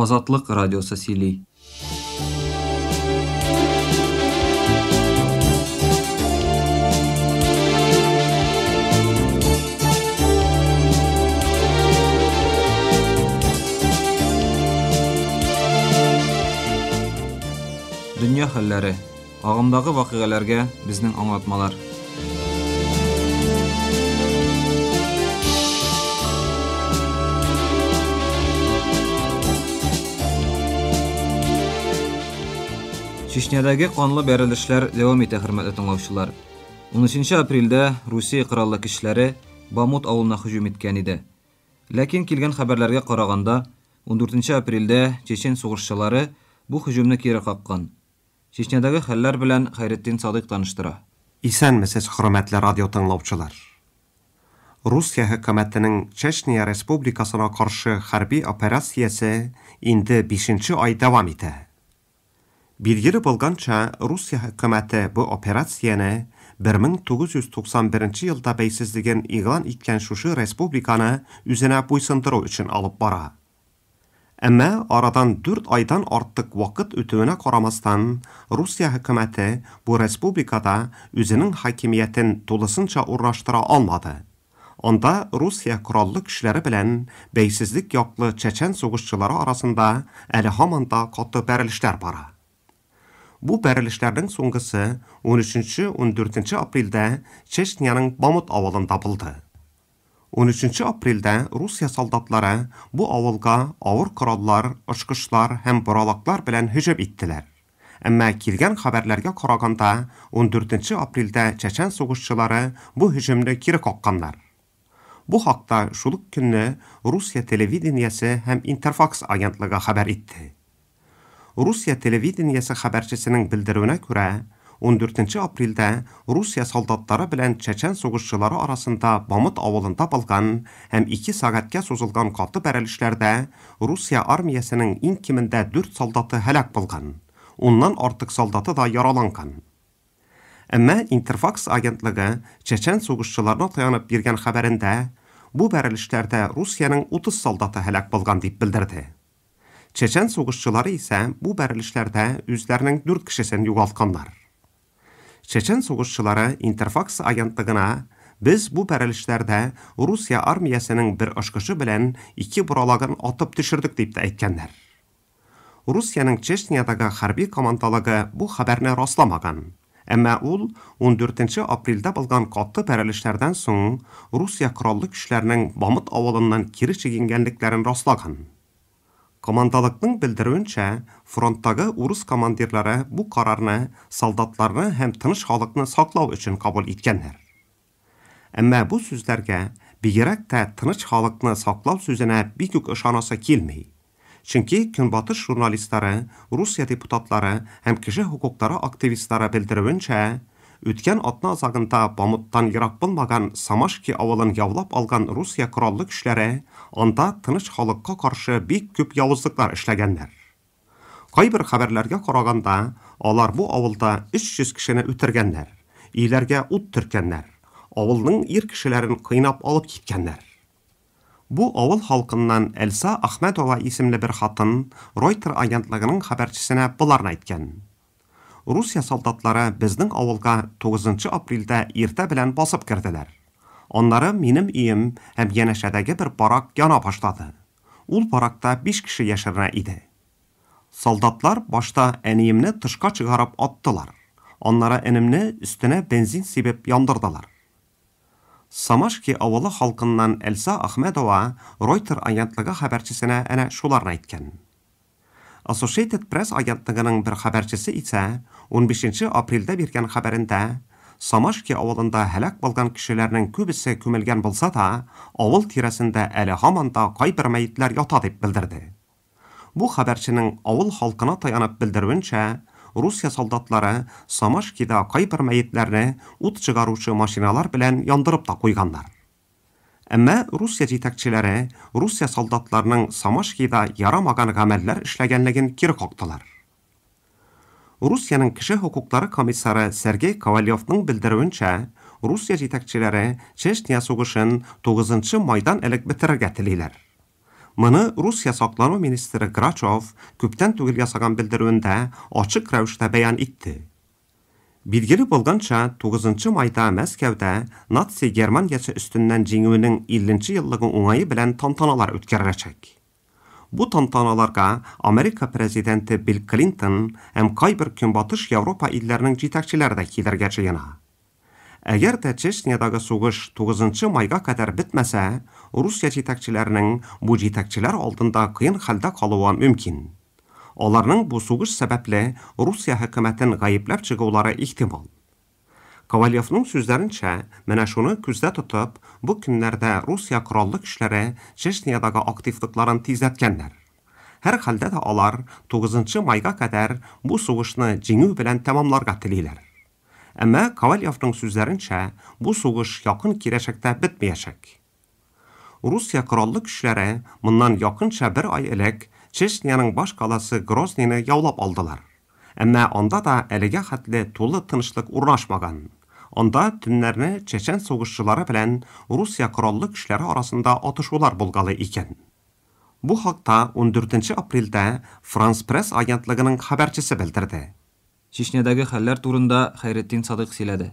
Азатлык радиосы сөйли. Дөнья хәлләре. Агымдагы вакыйгаләргә безнең аңлатмалар. Чечнядәге канлы бәрелешләр дәвам итә, хөрмәтле тыңлаучылар. 13 апрельдә Русия кораллы көчләре Бамут авылына һөҗүм иткән иде. Ләкин килгән хәбәрләргә караганда, 14 апрельдә чечен сугышчылары бу һөҗүмне кире каккан. Чечнядагы хәлләр белән Хәйретдин Садыйк таныштыра. Исәнмесез, хөрмәтле радио тыңлаучылар. Русия хөкүмәтенең Чечня Республикасына каршы хәрби операциясе инде бишенче ай дәвам итә. Билгеле булганча, Русия хөкүмәте бу операцияне 1991 елда бәйсезлеген игълан иткән шушы республиканы үзенә буйсындыру өчен алып бара. Әмма арадан 4 айдан артык вакыт үтүенә карамастан, Русия хөкүмәте бу республикада үзенең хакимиятен тулысынча урнаштыра алмады. Анда Русия кораллы көчләре белән бәйсезлек яклы чечен сугышчылары арасында әле һаман да каты бәрелешләр бара. Бу бәрелешләрнең соңгысы 13-14 апрельдә Чечняның Бамут авылында булды. 13 апрельдә Русия солдатлары бу авылга авыр кораллар, очкычлар һәм боралаклар белән һөҗүм иттеләр. Әмма килгән хәбәрләргә караганда, 14 апрельдә чечен сугышчылары бу һөҗүмне кире какканнар. Бу хакта шул ук көнне Русия телевидениесе һәм Интерфакс агентлыгы хәбәр итте. Русия телевидениесе хәбәрчесенең белдерүенә күрә, 14 апрельдә Русия солдатлары белән чечен сугышчылары арасында Бамут авылында булган һәм 2 сәгатькә сузылган каты бәрелешләрдә Русия армиясенең иң кимендә 4 солдаты һәлак булган. Уннан артык солдаты да яраланган. Әмма Интерфакс агентлыгы чечен сугышчыларына таянып биргән хәбәрендә бу бәрелешләрдә Русиянең 30 солдаты һәлак булган дип белдерде. Чечен сугышчылары исә бу бәрелешләрдә үзләренең 4 кешесен югалтканнар. Чечен сугышчылары Интерфакс агентлыгына без бу бәрелешләрдә Русия армиясенең бер очкычы белән 2 боралагын атып төшердек дип тә әйткәннәр. Русиянең Чечнядагы хәрби командалыгы бу хәбәрне расламаган. Әмма ул 14 апрельдә булган каты бәрелешләрдән соң Русия кораллы көчләренең Бамут авылыннан кире чигенгәнлекләрен раслаган. Командалыкның белдерүенчә, фронттагы урыс командирлары бу карарны солдатларны һәм тыныч халыкны саклау өчен кабул иткәннәр. Әмма бу сүзләргә бигрәк тә тыныч халыкны саклау сүзенә бик үк ышанасы килми. Чөнки Көнбатыш журналистлары, Русия депутатлары һәм кеше хокуклары активистлары белдерүенчә, үткән атна азагында Бамуттан ерак булмаган Самашки авылын яулап алган Русия кораллы көчләре анда тыныч халыкка каршы бик күп явызлыклар эшләгәннәр. Кайбер хәбәрләргә караганда, алар бу авылда 300 кешене үтергәннәр, өйләргә ут төрткәннәр, авылның ир кешеләрен кыйнап алып киткәннәр. Бу авыл халкыннан Элса Ахмедова исемле бер хатын Reuters агентлыгының хәбәрчесенә боларны әйткән. Русия солдатлары безнең авылга 9 апрельдә иртә белән басып керделәр. Аннары минем өем һәм янәшәдәге бер барак яна башлады. Ул баракта 5 кеше яшеренә иде. Солдатлар башта әниемне тышка чыгарып аттылар. Аннары энемне өстенә бензин сибеп яндырдылар. Самашки авылы халкыннан Элса Ахмедова Reuters агентлыгы хәбәрчесенә әнә шуларны әйткән. Associated Press агентлыгының бер хәбәрчесе исә 15 апрельдә биргән хәбәрендә Самашки авылында һәлак булган кешеләрнең күбесе күмелгән булса да, авыл тирәсендә әле һаман да кайбер мәетләр ята дип белдерде. Бу хәбәрченең авыл халкына таянып белдерүенчә, Русия солдатлары Самашкида кайбер мәетләрне ут чыгаручы машиналар белән яндырып та куйганнар. Әмма Русия җитәкчеләре Русия солдатларының Самашкида ярамаган гамәлләр эшләгәнлеген кире кактылар. Русиянең кеше хокуклары комиссары Сергей Ковалевның белдерүенчә, Русия җитәкчеләре Чечня сугышын 9 майдан элек бетерергә телиләр. Моны Русия саклану министры Грачев күптән түгел ясаган белдерүендә ачык рәвештә бәян итте. Билгеле булганча, 9 майда Мәскәүдә наци Германиясе өстеннән җиңүенең 50 еллыгы уңае белән тантаналар үткәреләчәк. Бу тантаналарга Америка президенты Билл Клинтон һәм кайбер Көнбатыш Европа илләренең җитәкчеләре дә килергә җыена. Әгәр дә Чечнядагы сугыш 9 майга кадәр бетмәсә, Русия җитәкчеләренең бу җитәкчеләр алдында кыен хәлдә калуы мөмкин. Аларның бу сугыш сәбәпле Русия хөкүмәтен гаепләп чыгулары ихтимал. Ковалевның сүзләренчә, менә шуны күздә тотып, бу көннәрдә Русия кораллы көчләре Чечнядагы активлыкларын тизләткәннәр. Һәр хәлдә дә алар 9 майга кадәр бу сугышны җиңү белән тәмамларга телиләр. Әмма Ковалевның сүзләренчә, бу сугыш якын киләчәктә бетмәячәк. Русия кораллы көчләре моннан якынча бер ай элек Чечняның баш каласы Грозныйны яулап алдылар. Әмма анда да әлегә хәтле тулы тынычлык урнашмаган. Анда төннәрне чечен сугышчылары белән Русия кораллы көчләре арасында атышулар булгалы икән. Бу хакта 14 апрельдә Франс Пресс агентлыгының хәбәрчесе белдерде. Чечнядагы хәлләр турында Хәйретдин Садыйк сөйләде.